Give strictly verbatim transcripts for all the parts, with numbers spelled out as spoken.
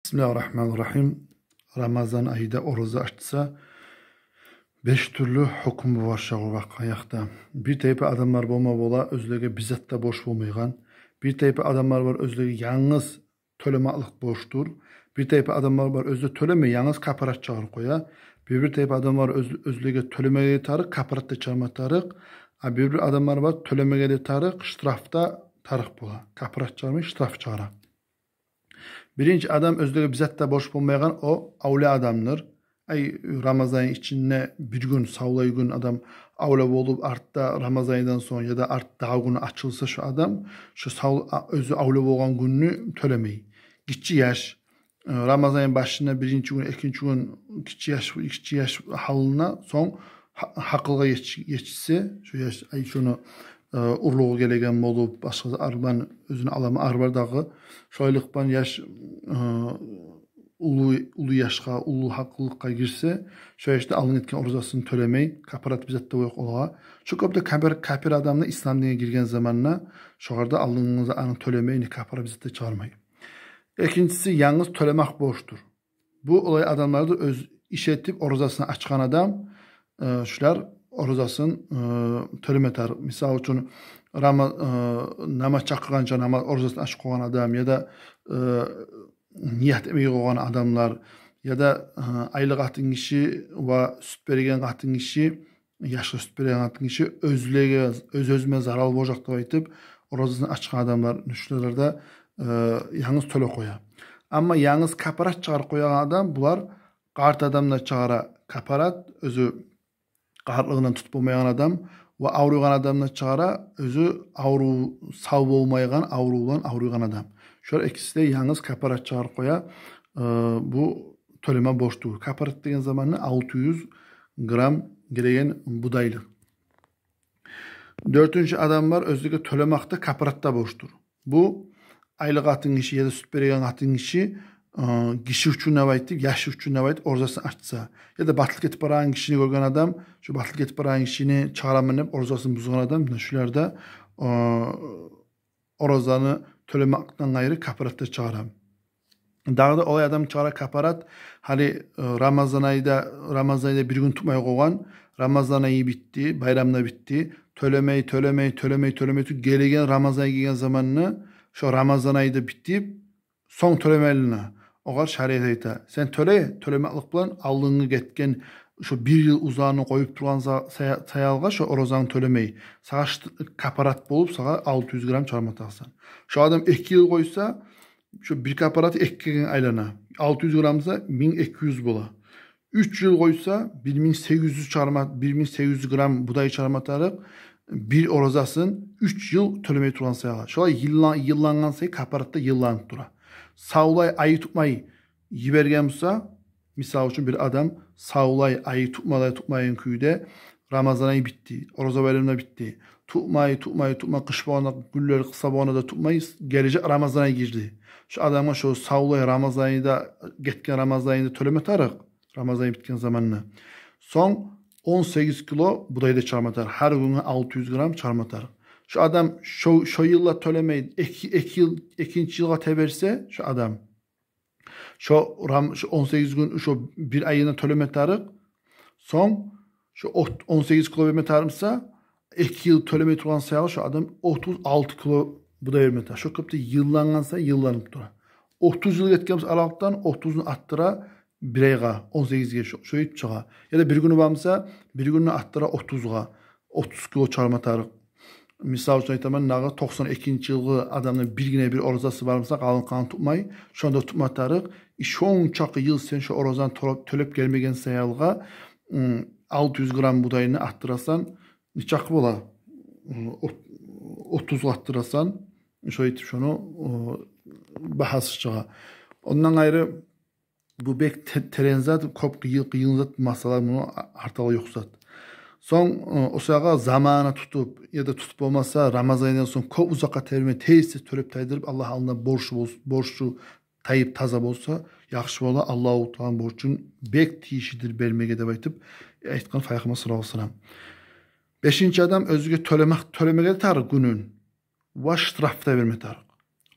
Бисмиллагьи ррагьмани ррагьим. Рамазан айда ораза ачса, беш тюрлю гьукму бар шо вакътиде. Бир тайпа адамлар болма бола, оьзлеге бир зат да борч болмайгъан. Бир тайпа адамлар бар, оьзлеге янгыз тёлемеклик борчдур. Бир тайпа адамлар бар, оьзлеге тёлемей, янгыз капарат чыгъарып къоя. Бир, бир тайпа адамлар бар, оьз-, оьзлеге тёлемеге де тарыкъ, капарат да чыгъарма тарыкъ. А бир, бир адамлар бар, тёлемеге де тарыкъ, штраф да тарыкъ бола. Капарат чыгъармай, штраф чыгъара. Биринчи адам, оьзлеге бир зат да борч болмайгъан, о авлия адамдыр. Ай, Рамазан ичинде бир гюн, савлай гюн адам авлия болуп, артда Рамазан айдан сонг яда артдагъы гюн ачылса шо адам, шо сав-, а, оьзю авлия болгъан гюнню тёлемей. Гиччи яш, э, Рамазан башында биринчи гюн, экинчи гюн гиччи яш, гиччи яш гьалында, сонг гьа-, гьакъылгъа геч-, гечсе, шо яш, ай, шону, э, урлугъу гелеген болуп, башгъа арбан, оьзюню аламы арбардагъы, шолайлыкъдан яш, э, уллу, уллу яшгъа, уллу гьакъыллыкъгъа гирсе, шо яшда алдын этген оразасын тёлемей, капарат бир зат да ёкъ олагъа. Шо кюйде капир, капир адам да ислам динине гирген заманда, шогъар да алдын ону тёлемей, не капарат бир зат да чыгъармай. Экинчиси, янгыз тёлемек борчдур. Бу олай адамлардыр, оьз иш этип оразасын ачгъан адам, э, шулар оразасын, э, тёлеме тарыкъ. Мисал учун, Рама-, э, намаз чакъыргъанча намаз, оразасын ачып къойгъан адам, яда, э, ният этмей къойгъан адамлар, яда, э, айлы къатын гиши ва сют береген къатын гиши, яшгъа сют береген къатын гиши оьзлеге, оьз-оьзюне зарал болажакъ деп айтып, оразасын ачгъан адамлар, шулар да, э, янгыз тёлеп къоя. Амма янгыз капарат чыгъарып къоягъан адам, булар къарт адам да чыгъара капарат, оьзю къартлыгъындан тутуп болмайгъан адам, ва авруйгъан адам да чыгъара, оьзю аврув, сав болмайгъан аврув булан авруйгъан адам. Шолар экиси де янгыз капарат чыгъарып къоя, э, бу тёлеме борч тюгюл. Капарат деген заманда алты юз грамм гелеген будайлыкъ. Дёртюнчю адам бар, оьзлеге тёлемек де, капарат да борчдур. Бу айлы къатын гиши яда сют береген къатын гиши, э, гиши учун деп айтып, яшы учун деп айтып оразасын ачса, яда батыл гетип барагъан гишини гёрген адам, шо батыл гетип барагъан гишини чыгъараман деп оразасын бузгъан адам, муна шулар да, э, оразаны тёлемекден къайры капарат да чыгъара. Дагъы да олай адам чыгъара капарат, гьали, э, Рамазан айда, Рамазан айда бир гюн тутмай къойгъан, Рамазан айы битди, байрам да битди. Тёлемей, тёлемей, тёлемей, тёлемей туруп, гелеген Рамазан ай гелген заманда, шо Рамазан ай да битип, сонг тёлемелиги. Огъар шариат айта: сен тёле, тёлемеклик булан алдынгъы гетген шо бир йыл узагъын къоюп тургъан са-, сая-, саялгъа шо оразангны тёлемей, сагъа шт-, капарат болуп, сагъа алты юз грамм чыгъарма тарыкъсан. Шо адам эки йыл къойса, шо бир капарат экиге айлана. Алты юз грамм буса, минг эки юз бола. Уьч йыл къойса, бир минг сегиз юз чыгъарма, бир минг сегиз юз грамм будай чыгъарма тарыкъ, бир оразасын уьч йыл тёлемей тургъан саялы. Шолай йылла-, йыллангъан сайын капарат да йылланып тура. Савлай айы тутмай йиберген буса, мисал учун, бир адам савлай айы тутмай, тутмайгъан кюйде, Рамазан айы битди, Ораза байрам да битди. Тутмай, тутмай, тутмай, къыш болгъанда, гюнлер къысгъа болгъанда да тутмай, гележек Рамазан айы гирди. Шо адамгъа шо савлай Рамазан айы да, гетген Рамазан айы да тёлеме тарыкъ, Рамазан айы битген заманда. Сонг он сегиз кило будай да чыгъарма тарыкъ, гьар гюнге алты юз грамм чыгъарма тарыкъ. Шо адам шо, шо йылла тёлемей, эки, эки йыл, экинчи йылгъа теберсе, шо адам шо рам-, шо он сегиз гюн, шо бир айына тёлеме тарыкъ. Сонг шо от-, он сегиз кило берме тарыкъ буса, эки йыл тёлемей тургъан саялы шо адам отуз алты кило будай берме тарыкъ. Шо кюйде йыллангъан сайын йылланып тура. Отуз йыл гетген буса аралыкъдан, отузну артдыра бир айгъа, он сегизге шо-, шо этип чыгъа. Яда бир гюню бар буса, бир гюнню артдыра отузгъа, отуз кило чыгъарма тарыкъ. Мисал учун айтаман, дагъы токъсан экинчи йылгъы адамны биргине бир оразасы бар буса, къалгъан-къалгъан тутмай, шону да тутма тарыкъ. И шончакъы йыл сен шо оразаны тёлеп, тёлеп гелмеген саялгъа, м, алты юз грамм будайны артдырасан, нечакъы бола? М, от-, отузгъа артдырасан, шо этип шону, о, багьасы чыгъа. Ондан къайры, бу бек те-, терен зат, кёп къыйын, къыйын зат, масъала, муну а-, артагъы ёкъ зат. Сонг, э, о саялгъа заманына тутуп, яда тутуп болмаса, Рамазан айдан сонг кёп узакъгъа тебермей, тез-тез тёлеп тайдырып, Аллагь алдында борчу бол-, борчу тайып таза болса, яхшы бола, Аллагьу Тааланы борчун бек тийишлидир бермеге деп айтып, айтгъан Пайхаммар саллаллагьу алайгьи ва саллам. Бешинчи адам оьзюне тёлемек, тёлемеге тарыкъ гюнюн. Ва штраф да берме тарыкъ.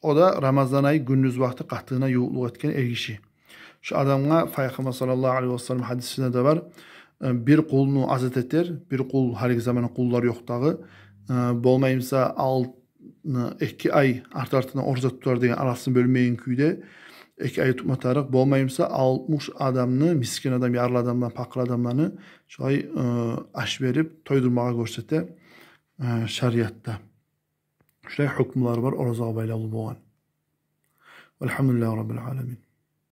о да Рамазан ай гюндюз вакъти къатынгъа ювукълукъ этген эргиши. Шо адамгъа Пайхаммар саллаллагьу алайгьи ва саллам гьадисинде де бар, э, бир къулну азат этер, бир къул, гьалиги заманны къуллар ёкъ дагъы, э, болмаймыса ал-, э, эки ай арт-артына ораза тутар деген, арасын бёлмейген кюйде эки ай тутма тарыкъ, болмаймыса алтмыш адамны, мискин адам, ярлы адамланы, пакъыр адамланы шолай, э, аш берип тойдурмагъа гёрсете, э, шариатда. Шулай гьукмулар бар оразагъа байлавлу болгъан. Валгьамдулиллагьи раббил аламин.